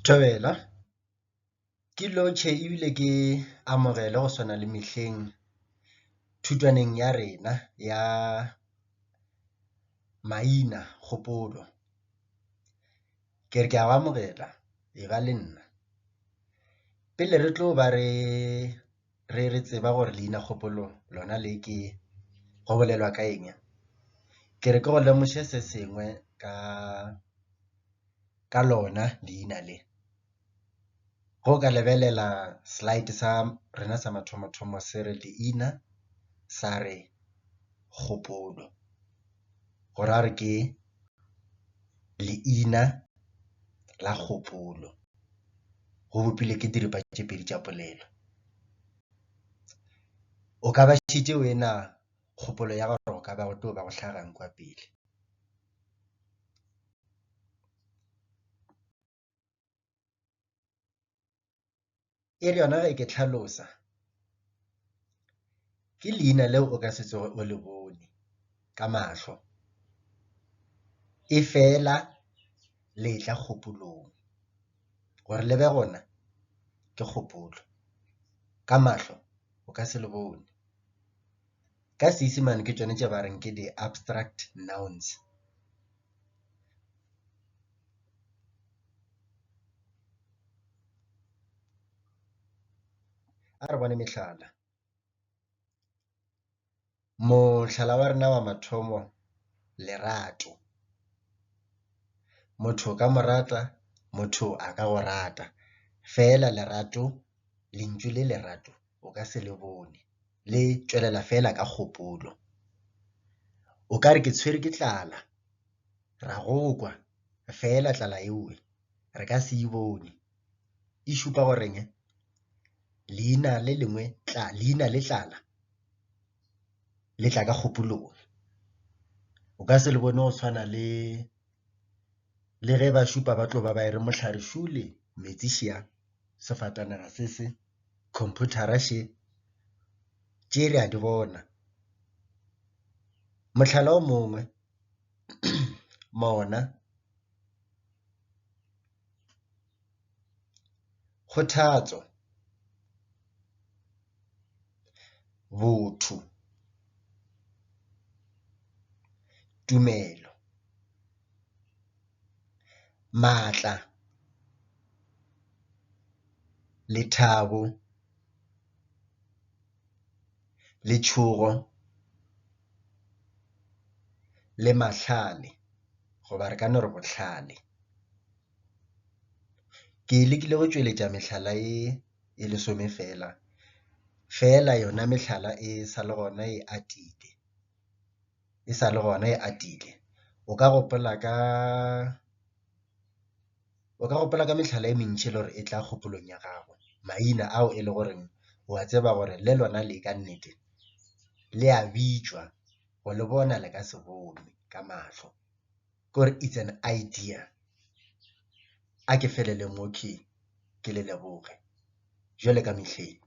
Thobela, ke lotšhe ebile ke amogele go swana le mehleng thutwaneng ya rena ya maina kgopolo. Ke re ke a go amogela e ba le nna. Pele re tlo ba re tseba gore leina kgopolo lona le ke go bolelwa ka eng, ke re ke go lemoše se sengwe ka lona leina le. Ge o ka lebelela slide sa rena sa mathomothomo se re leina sa re kgopolo, go ra gore ke leina la kgopolo go bopilwe ke diripa tše pedi tša polelo. O ka ba šetše o e na kgopolo ya gore go ka ba go tlo ba go hlagang kua pele. E re yona ge ke hlalosa ke leina leo o ka se tsoge o le bone ka mahlo, e fela le tla kgopolong gore le be gona ke kgopolo, ka mahlo o ka se le bone. Ka Seisemane ke tšone tše ba reng ke di-abstract nouns. A re bone mehlala, mohlala wa rena wa mathomo lerato. Motho o ka mo rata, motho a ka go rata fela lerato lentšu le lerato o ka se le bone le tšwelela fela ka kgopolo. O ka re ke tshwere ke tlala ra go kwa fela tlala eo re ka se e bone, e šupa goreng leina le lengwe leina le tlala le tla ka kgopolong. O ka se le bone go swana le le ge ba šupa ba tlo ba ba e re mohlare šule metsi šia sefatanaga se se computer-ra še tše re a di bona. Mohlala o mongwe mona kgothatso, botho, tumelo, maatla, lethabo, letšhogo le mahlale goba re ka no re bohlale. Ke lekile go tšweletša mehlala e e lesome fela, fela yona mehlala e sa le gona e atile, e sa le gona e atile. O ka gopola ka o ka gopola ka mehlala e mentši e le gore e tla kgopolong ya gago, maina ao e le goreng o a tseba gore le lona le ka nnete le a bitšwa go le bona le ka se bonwe ka mahlo, ke gore it's an idea. A ke felele mo ke le leboge jwale ka mehleng.